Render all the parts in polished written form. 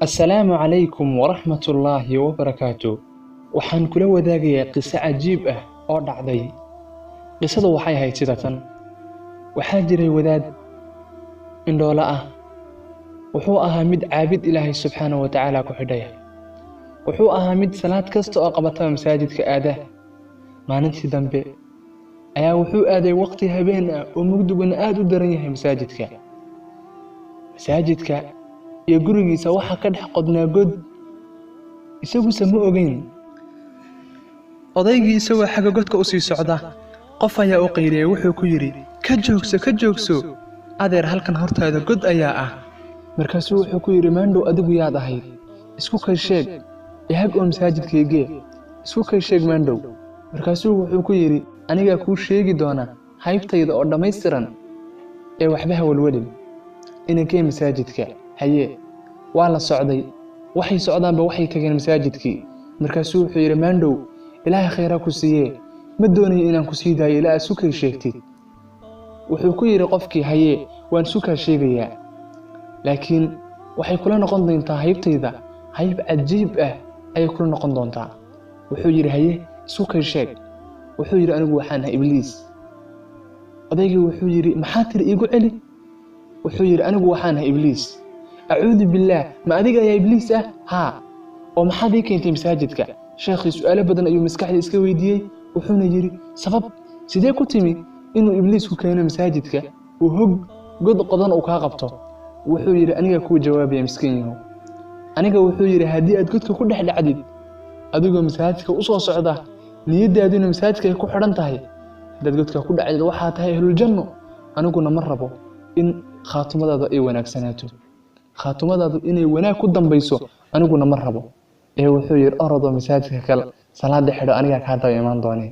Assalaamu calaykum waraxmatullaahi wabarakaatu. Waxaan kula wadaagayaa qiso cajiib ah oo dhacday. Qisadu waxay ahayd sida tan. Waxaa jiray wadaad indhoolo ah. Wuxuu ahaa mid caabid Ilaahay subxaanahu wa tacaala ku xidhaya. Wuxuu ahaa mid salaad kasta oo qabataba masaajidka aada. Maalintii dambe ayaa wuxuu aaday waqti habeen ah oo mugdiguna aad u daran yahay masaajidka. Masaajidka iyo gurigiisa waxaa ka dhex qodnaa god, isaguse ma ogeyn. Odaygii isagoo xagga godka u sii socda, qof ayaa u qayliyey, wuxuu ku yidhi, "Ka joogso, ka joogso, adeer, halkan hortaada god ayaa ah." Markaasuu wuxuu ku yidhi, "Maandhow, adigu yaad ahayd? Isku kay sheeg, ihag oo masaajidkaygee, isku kay sheeg, maandhow." Markaasuu wuxuu ku yidhi, "Anigaa kuu sheegi doona haybtayda oo dhammaystiran ee waxba ha welwelin, inankee masaajidka." Haye, waa la socday. Waxay socdaanba waxay tageen masaajidkii. Markaasuu wuxuu yidhi, "Maandhow, Ilaahay khayra ku siiyee, ma doonayo inaan ku sii daayo ilaa aad sukay sheegtid." Wuxuu ku yidhi qofkii, "Haye, waan sukaa sheegayaa, laakiin waxay kula noqon doontaa haybtayda hayb cajiib ah ayay kula noqon doontaa." Wuxuu yidhi, "Haye, isku kay sheeg." Wuxuu yidhi, "Anigu waxaan ahay Ibliis." Odaygii wuxuu yidhi, "Maxaa tiri? Iigu celi." Wuxuu yidhi, "Anigu waxaan ahay Ibliis." "Acuudu billaah, ma adiga ayaa Ibliis ah?" "Haa." "Oo maxaad ii keentay masaajidka?" Sheekhii su'aalo badan ayuu maskaxda iska weydiiyey, wuxuuna yidhi, "Sabab sidee ku timi inuu Ibliisku keeno masaajidka uu hog god qodan uu kaa qabto?" Wuxuu yidhi, "Aniga kuu jawaabaya, miskiin yahow." Aniga wuxuu yidhi, "Haddii aad godka ku dhex dhacdid adigoo masaajidka u soo socda, niyaddaaduna masaajidka ay ku xidhan tahay, haddaad godka ku dhacdid waxaa tahay ahluljanno. Aniguna ma rabo in khaatumadaadu ay wanaagsanaato, khaatumadaadu inay wanaag ku dambayso aniguna ma rabo." Ee wuxuu yidhi, "Orodoo masaajidka kale salaada xidho, anigaa kaa daba imaan doonee."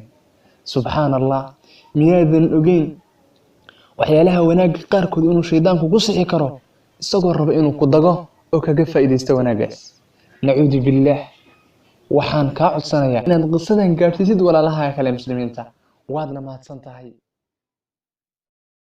Subxaan Allah, miyaadan ogeyn waxyaalaha wanaagga qaarkood inuu shaydaanku ku sixi karo isagoo rabo inuu ku dago oo kaga faa'iidaysto wanaaggaas? Nacuudu billaah. Waxaan kaa codsanayaa inaad qisadan gaadhsiisid walaalaha kale muslimiinta. Waadna mahadsan tahay.